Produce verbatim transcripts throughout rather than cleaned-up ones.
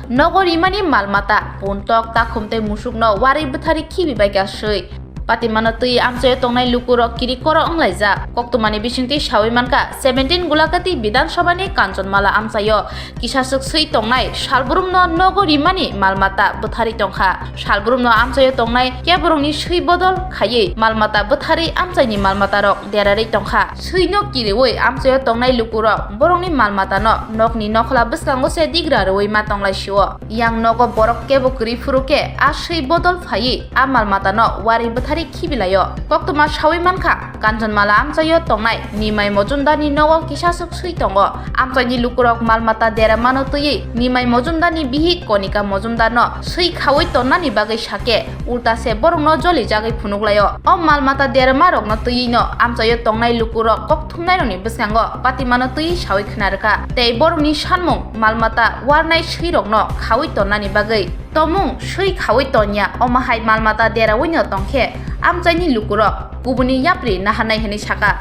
Nogo rimani malmata, puntok, takhum tei musukno warwi bwtharwi khibi baikha swi. Patimano twi amchaio tongnai lukurok kiri koro wnglaijak. Koktwmani bisingtwi sawi mankha, seventeen Gulakati Bidhan Sabhani Kanchanmala amchaio kisaswk swi tongnai salbrumno nogo rimani malmata bwtharwi tongkha. Salbrumno amchaio tongnai keborokni swi bodol khaiwi malmata bwtharwi amchaini malmatarok derarwi tongkha. Swino kiriwi amchaio tongnai lukurok borokni malmatano nokni nokhla bwskango se digra rwui ma tonglaisio. Yang nogo borok kebo kwrwi phuru khe a swi bodol phaiwi a malmatano warwi bwtharwi khibilaio. Koktwma sawi mankha, Kanchanmala amchaio tongnai Nimai Mojumdarni nogo kisaswk swi tongo. Amchaini lukurok malmata deramano twiwi Nimai Mojumdarni bihik Konika Mojumdarno swi khaui tonnani bagwi sakhe, ulta se borokno jolijagwi phunuklaio. O malmata deramarokno twiwino amchaio tongnai lukurok kok thumnairokni bwskango patimano twiwi sawi khna rwkha. Tei borokni sanmung malmata warnai swirokno khaui tonnani bagwi. Tomung swi khaui tonya, omo hai malmata derawino tongkhe amchaini lukurok kubuni yapri naharnai hwnwi saka.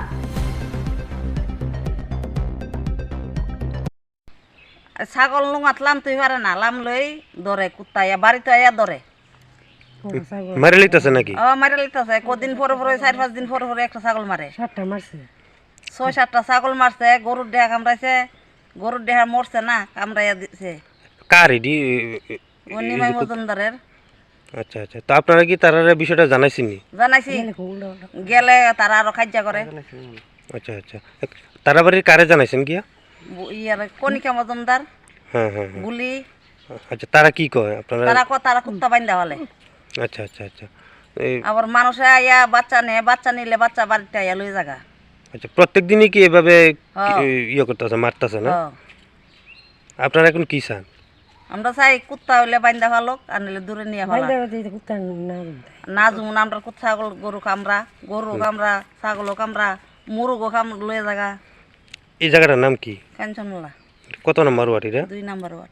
Sagol nungma tlam twi pare na lam loi dore kutta ya bari to ya dore. Mari lita se naki? Oh, mari lita se. Kodin pore pore, char panch din pore pore ekta sagol mare. Satta marse. Soi satta sagol marse, gorur deha kamraise, gorur deha morse na, kamraiya di-, se. Kari di, e, e, O Nimai e, Mojumdarer. Acha, acha. To apnara ki tarare bishoyta janaisini? Janaisi. Gele khungo da. Gele tara aro khaijja gore. Acha, acha. Tara barir kare janaisin kiya? Bu-, iyare Konika Mojumdar. Hya, hya, hya. Buli. Acha, tara ki koy apnara? Tara ko, tara kutta bainda hole. Acha, acha, acha. Ei, Abar manuse aya baccha ne, baccha nile baccha barite aya loi jaga. Acha, prottek dini ki ebabe ki, Oh. e, iye kortase, martase na? Oh. Apnara ekhon ki san? Amra sai kutta hole bainda phalok, anile dure niya phala. Bainda hole kutta na jumta. Na jumna amra kutta sagol goru kamra, goru Hmm. kamra, sagolo kamra, murugo kam loi jaga. Ei jagatar nam ki? Kanchanmala. Koto number ward ira? Dui number ward.